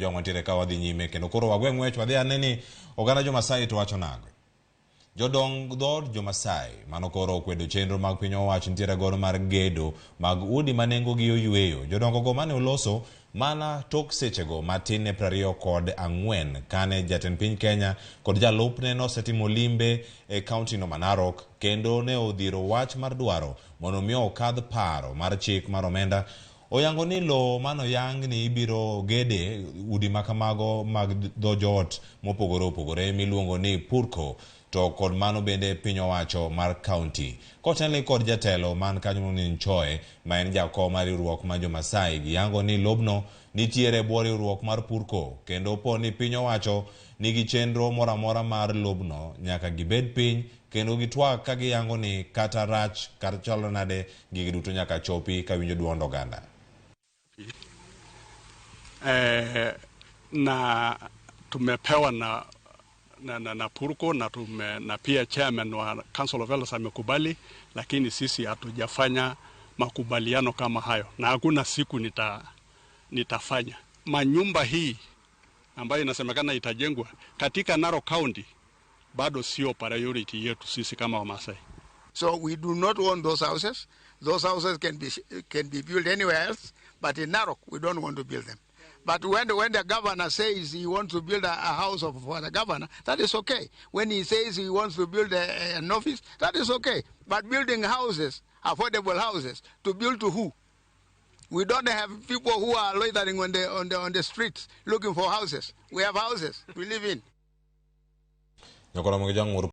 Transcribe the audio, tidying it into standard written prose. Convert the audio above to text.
Jong wantiere ka wadhi nyime kendo koro wagwe ng'wech wadhi ane ni oganda jo-Masai to wacho nang'o. Jodong dhood jo-Masai mano koro okwedo chenro mag piny owacho nitiere godo mar gedo mag udi ma nengogi oyweyo. Jodongo go mane oloso mana tok sechego matin ne 24 kane jatend piny Kenya kod jalupne nosetimo limbe e kaunti no ma Narok kendo ne odhiro wach mar dwaro mondo mi okadh paro mar chik mar omenda oyango ni lowo manoyang ni ibiro gede udi makamago mag dho joot mopogore opogore miluongo ni Purko to kod mano bende piny owacho mar kaunti. Kotelne kod jatelo man kanyo ni Nchoe ma en jakom mar riwruok mar jo-Masai giyango ni lobno nitiere e bwo riwruok mar Purko kendo po ni piny owacho nigi chenro moro amora mar lobno nyaka gibed piny kendo gitwak ka giyango ni kata rach kata chalo nade gigi duto nyaka chopi ka winjo duond oganda. Na tumepewa na Purko na pia chairman wa Council of Elders amekubali, lakini sisi hatujafanya makubaliano kama hayo na hakuna siku nitafanya. Manyumba hii ambayo inasemekana itajengwa katika Narok County bado sio priority yetu sisi kama Wamasai. So we do not want those houses. Those houses can be built anywhere else, but in Narok we don't want to build them. But when the governor says he wants to build a house for the governor, that is okay. When he says he wants to build an office, that is okay. But building houses, affordable houses, to build to who? We don't have people who are loitering on the streets looking for houses. We have houses we live in. Nyakoro Jang.